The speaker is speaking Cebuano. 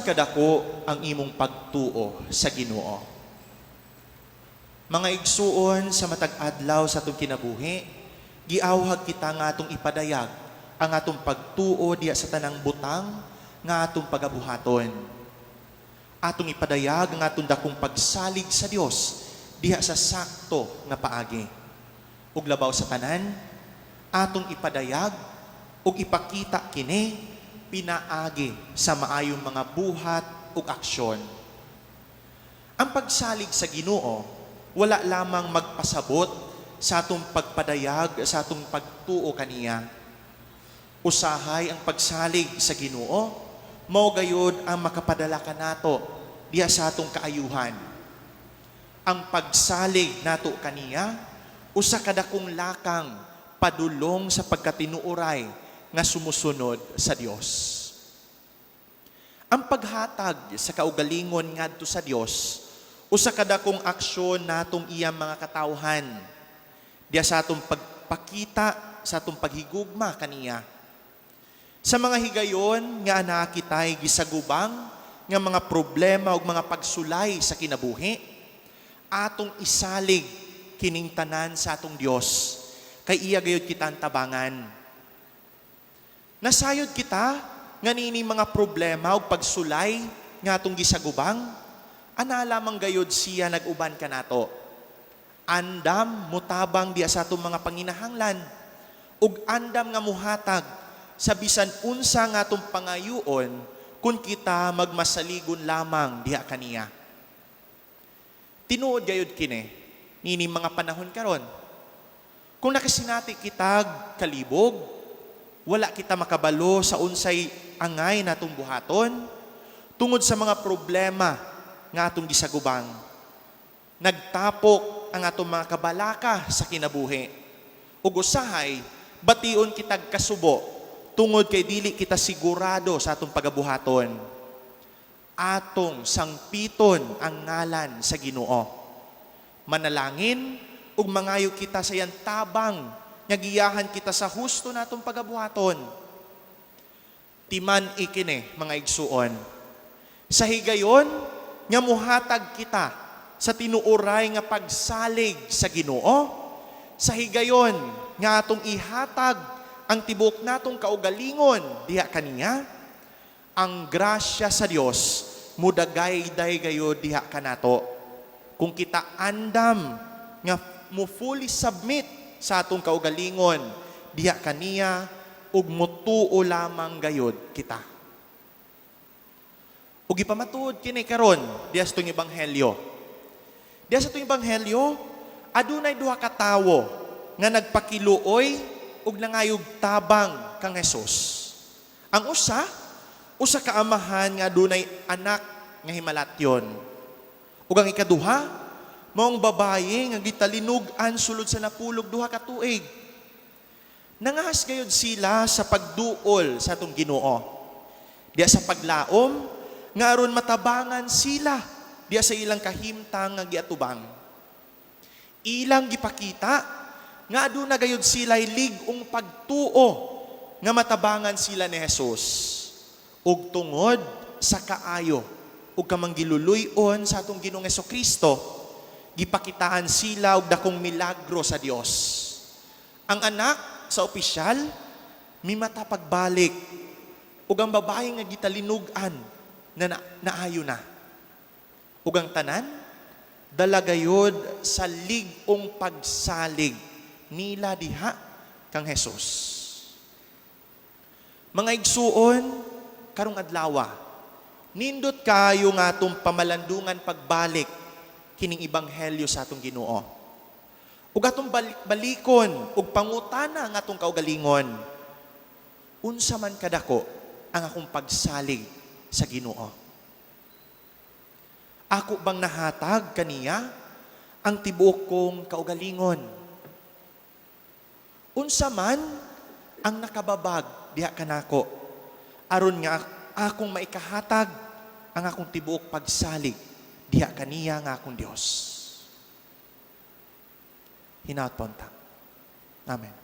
Kadako ang imong pagtuo sa Ginoo? Mga igsuon, sa matag adlaw sa atong kinabuhi, giawhag kita nga atong ipadayag ang atong pagtuo diha sa tanang butang nga atong pagabuhaton. Atong ipadayag ang atong dakong pagsalig sa Dios diha sa sakto nga paagi. Ug labaw sa tanan, atong ipadayag ug ipakita kini pinaagi sa maayong mga buhat ug aksyon. Ang pagsalig sa Ginoo wala lamang magpasabot sa atong pagpadayag sa atong pagtuo kaniya. Usahay, ang pagsalig sa Ginoo mao gayud ang makapadala kanato diha sa atong kaayuhan. Ang pagsalig nato kaniya usa ka dakong lakang padulong sa pagkatinuoray nga sumusunod sa Dios. Ang paghatag sa kaugalingon ngadto sa Dios usa ka dakong aksyon natong iyang mga katawhan diha sa atong pagpakita sa atong paghigugma kaniya. Sa mga higayon nga naa kitay gisagubang nga mga problema ug mga pagsulay sa kinabuhi, atong isalig kining tanan sa atong Dios kay iya gayud kita ang tabangan. Nasayod kita nga niini mga problema ug pagsulay nga atong gisagubang, ana lamang gayud siya nag-uban kanato. Andam mutabang diha sa atong mga panginahanglan ug andam nga muhatag sa bisan unsa nga atong pangayuon kung kita magmasaligon lamang diha kaniya. Tinuod gayud kini niini mga panahon karon. Kung nakasinati kitag kalibog, wala kita makabalo sa unsay angay natong buhaton tungod sa mga problema nga atong gisagubang. Nagtapok ang atong mga kabalaka sa kinabuhi. Ug usahay, bation kitag kasubo tungod kay dili kita sigurado sa atong pagabuhaton. Atong sangpiton ang ngalan sa Ginoo. Manalangin ug mangayo kita sa iyang tabang nga giyahan kita sa husto natong pagabuhaton. Timan-i kini, mga igsuon. Sa higayon nga muhatag kita sa tinuoray nga pagsalig sa Ginoo, sa higayon nga atong ihatag ang tibok natong kaugalingon diha kaniya, ang grasya sa Dios mudagayday gayud diha kanato. Kung kita andam nga mo fully submit sa atong kaugalingon diha kaniya ug mutuo lamang gayud kita. Ug gipamatuod kini karon diha sa atong ebanghelyo. Diha sa atong ebanghelyo, adunay duha ka tawo nga nagpakiluoy ug nangayog tabang kang Jesus. Ang usa, usa ka amahan nga adunay anak nga himalatyon. Ug ang ikaduha, maong babaye nga gitalinog-an sulod sa 12 ka tuig. Nangahas gayud sila sa pagduol sa atong Ginoo. Diha sa paglaom nga aron matabangan sila diha sa ilang kahimtang nga giatubang. Ilang gipakita nga aduna gayud sila lig-ong pagtuo nga matabangan sila ni Jesus. Ug tungod sa kaayo ug kamanggiluluy-on sa atong Ginoong Kristo, gipakitaan sila og dakong milagro sa Dios. Ang anak sa opisyal mimata pagbalik ug ang babae nga gitalinog-an na naayo na. Ug ang tanan dala gayod sa lig-ong pagsalig nila diha kang Jesus. Mga igsuon, karong adlawa, nindot kayo nga atong pamalandungan pagbalik kining ebanghelyo sa atong Ginoo. Ug atong balik-balikon ug pangutana ang atong kaugalingon. Unsa man kadako ang akong pagsalig sa Ginoo? Ako bang nahatag kaniya ang tibuok kong kaugalingon? Unsa man ang nakababag diha kanako aron nga akong maikahatag ang akong tibuok pagsalig diha kaniya nga akong Dios? Hinaot po unta. Amen.